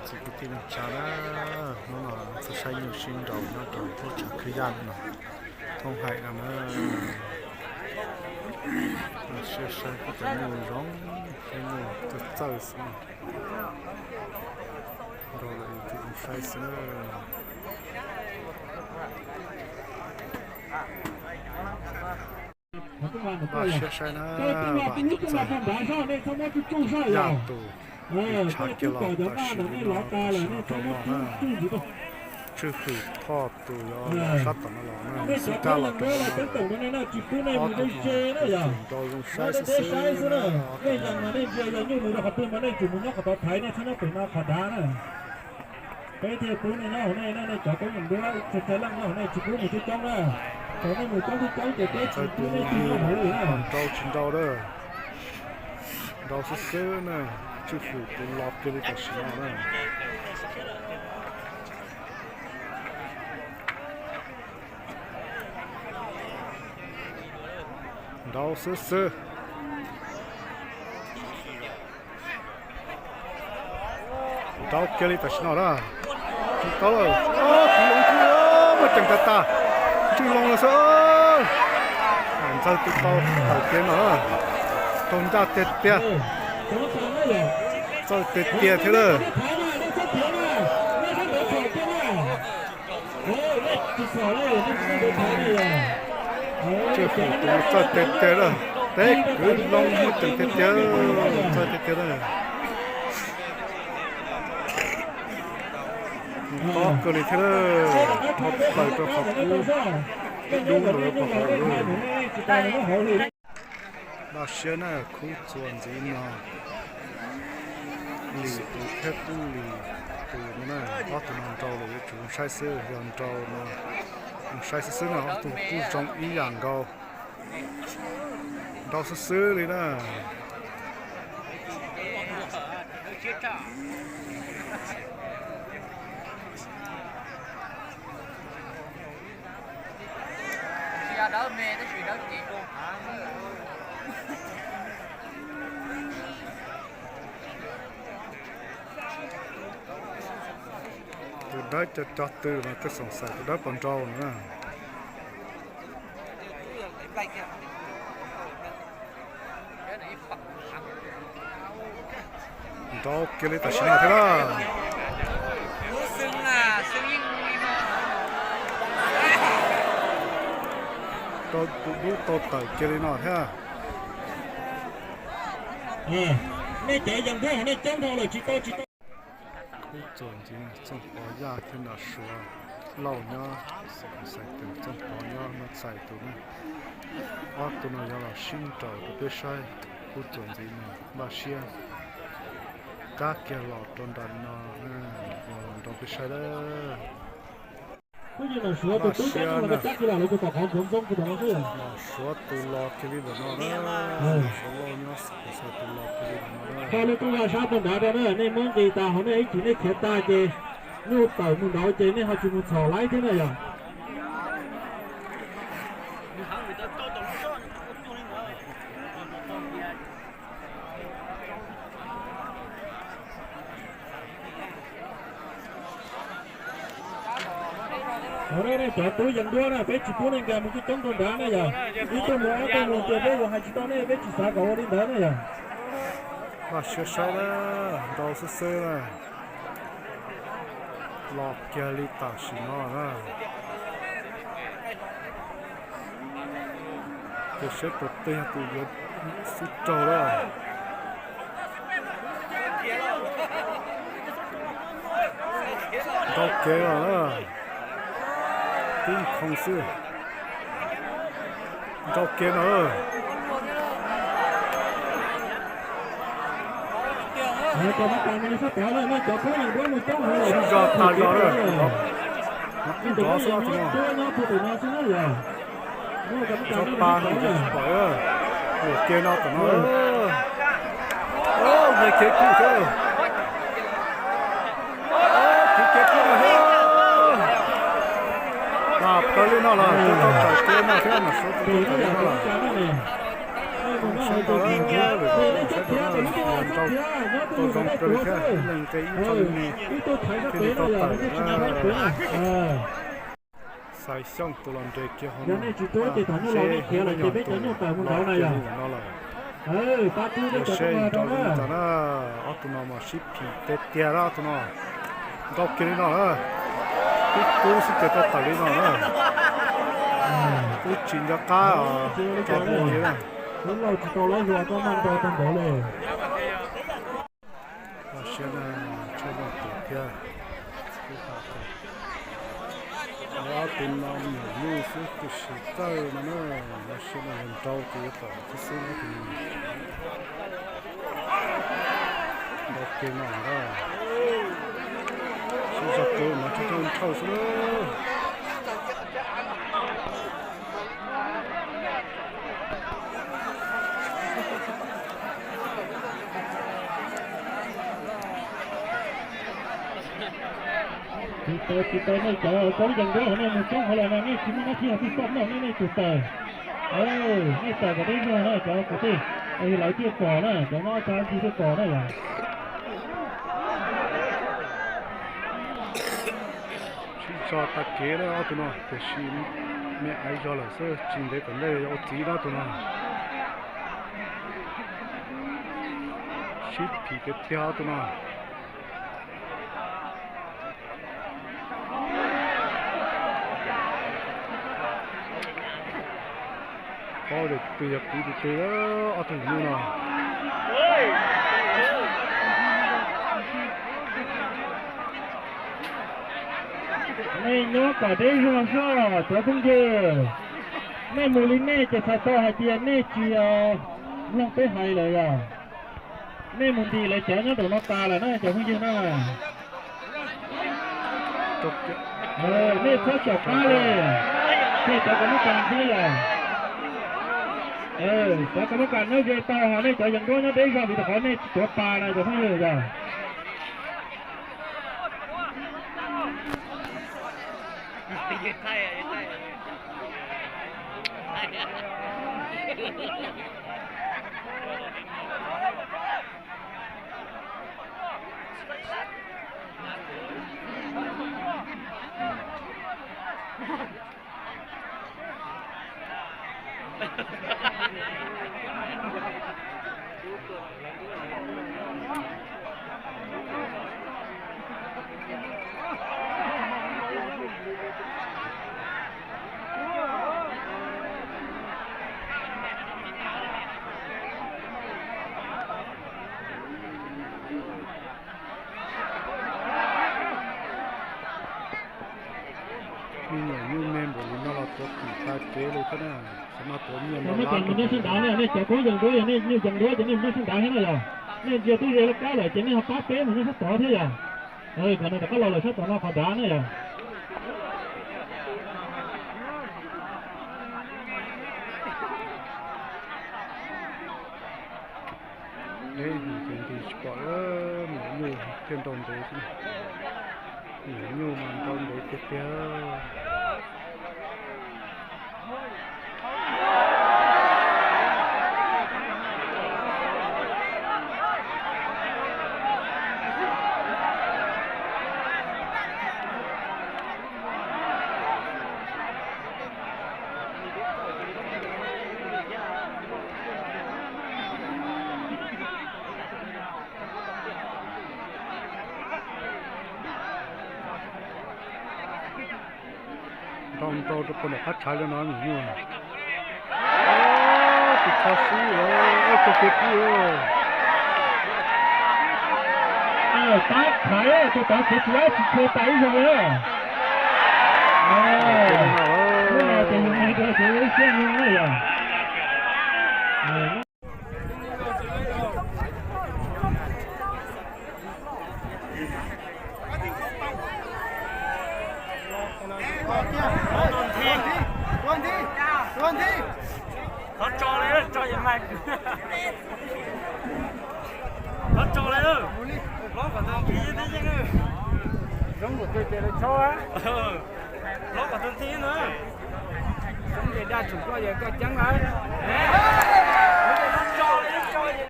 Txiv kwv tij neej tsa na, hnub no txog saib nyuj sib nraus nyob rau lub tshav khwb yaj no, thoob haim no na. Siab saib kuj cov nyuj zoo, saib nyuj txawj txawj xwb na. Nraus lawm yus thiaj zoo saib xwb na. Npaj siab saib na, vam txog yaj tus tshav kiag los tam sim no, tam sim no rau no na. Tswj Hwm Thoj tus yuav los sab tom no los na, xub kab los rau no. Ob tug no kuj tseem nraus zoo saib xwb xwb na. Peb thiaj pub nej nyob hauv nej, nej cov koob yeem ntuab txhua txhua leej nyob hauv nej tsis pub mus coob coob na. Thaum nej mus coob coob ces peb tsis pub nej nyob hauv li na. Nraus tsis nraus na, nraus xwb xwb na. Tswj Hwm tus los kiag li tam sim no na. Nraus xwb xwb. Nraus kiag li tam sim no na. Tsis tau lawm, kuv loo kuj muaj ceem tag tag. Ntswj loo lawm xwb. Ntxawg tus tau tawm kiag no, raug ncaj tiag tiag. Txawj tiag tiag thiab lawm. Tswj Hwm tus txawj tiag tiag lawm, teb kwv loo muaj ceem tiag tiag, txawj tiag tiag lawm. Tob kawg li thiab lawm, dhau plaws rau qhov kub dub ntawd rau qhov hauv lawm. Npaj siab na, khub txuas ntxiv no, Lis tus thiab Kub Lis tus no na, ob tug no nraus lawm yuav tsum zoo saib xwb, yog nraus no zoo saib xwb xwb no, ob tug kuj zoo ib yam nkaus. Nraus xwb xwb li na. Tus dawb cog cog tw mas twb xoom xaim tus dawb puas nraus no na. Nraus kiag li tam sim no thiab na. Tau tus dub tau tawm kiag li no thiab. Nej cov yees npuab hauv nej coob dhau lawm tsis tau tsis tau. Khub txuas ntxiv Txooj Pov Yaj thiab Nram Suav Lauj nyob, Xais Teem Txooj Pov nyob Nab Txhais tus na. Ob tug no yuav los sib nraus rau peb saib. Khub txuas ntxiv no npaj siab kab kiag los rau nram no, los nraus peb saib lawm. Npaj siab na. Nram Suav tus los kiag li ntawm no na. Nram Suav Lauj nyob Xais Teem tus los kiag li ntawm no na. Nej muab nqis tas hauv nej ib chim nej khiav tag ces nyuj tawm mus nraud ces nej ho tsis mus txhom laib thiab na yom. Hauv nej cov tub yees ntuab na, peb tsis pub nej nkag mus coob coob rau nrad na yom. Ib tug mus ob tug mus ces peb yuav hais tsis tau nej, peb tsis xav kom ua li ntawd na yom. Npaj siab saib na, nraus xwb xwb na. Los kiag li tam sim no na. Ces saib tus twg yog tus yuav xub raug lawm. Nrau kev os, tib khoov xwb. Nrau kev no. Sib zog tag zog lawm, nrov xwb tus no. Zog pa no ces tsis pom, ua kev no tom no. Nqe kev kub thiab, kev kub no thiab. Tag plaws li no los tau tawm kev no thiab, mas suav tau tawm li no los. Zoo siab ntau lawm, lwm zaus kuj zoo siab ntau na, yog nrau Tau zoo kawg li thiab, ib leeg nqe ib txoj me me thiaj li tau tawm na. Xaiv Xyooj tus los nres kiag hauv no, seb ib nyuag tus los kiag li ntawm no lawm. Ua seb nrau li cas na. Ob tug no mas sib phim tiag tiag na, ob tug no nrau kiag li no na. Twb kub xwb ces tau tawm li no na. Twb tsis nco qab tso tua li na. Tsis tau lawv hluas koj maj nrau tau npaum li. Los siab na, tshaj yog tiag thiab. Ob tug no me nyuam nyuj xwb, tus sim txawj no na, los siab na, yog nrau ces yuav tawm xwb xwb na tus no. Nrau kiag no na, sib zog tus mas tshaj tshaj nrhawj xwb na. Tsis tau, tsis tau, nej cov koob yees nruab hauv nej mus txoob hauv los no nej tsis muaj nab thib hauv tij toj noj nej, nej tus taws. Nej taws kom deb zog na cov kwv tij, lawv thiaj pom na, cov mob tsa ntsis thiaj pom na yom. Sib zog tag kev na ob tug no, tiam sis me aiv zog lawm xwb, tsis ntev tom ntej ua txiv na ob tug no. Sib phim tiag tiag ob tug no. Paub tias twg yog kwv tus twg, ob tug nyuj no. Nej nyob kom deb zog soj cov phooj ywg. Nej mus li nej ces txhais tau hais tias nej tsis mloog peb hais lawm yog. Nej mus ntim lawv cov nyob nraum no tas lawm na cov phooj ywg na. Nej txhob caum qab li, tej cov kab mob kas thiab yom. Cov kab mob kas nyob ze tau, ho nej cov yees nruab nyob deb zog vim rau qhov nej tsis tuav pas na cov phooj ywg yom. Me nyuam nyuj me npaum li no los tuav kim tag kev li thiab na. Xav mas tuav nyiaj no lab mus nyob sab nrad na, nej cov koob yees nruab yog nej nyuj yees nruab ces nej mus nyob sab nrad thiab na yog. Nej ntsia twb ze lub kab lawm ces nej ho pab peb mus nyob sab tod thiab yog. Kom nws rov qab los lawm sab tod no qhov nrad na yog. Deb ces nti tsis pom, me nyuam nyuj thiaj nrau ntev xwb. Me nyuam nyuj mas nrau ntev tiag tiag. Nrau nrau rau puag nram qab tshav li no me nyuam nyuj. Tus tsho sib, tus kev pub. Pab thaiv tus tod txiav tsis dab tsis tshua tas ib zaug na. Lub no ces yus me rau ces ib siab zoo na yog. Thov tso li, tso yam mas. Thov tso li, hlob kom tau nthi thiab yeej. Zoo nkaus twg ces lawv tso. Hlob kom tau nthi na. Zoo ces daj tsum koj yog koj ceeb lawm.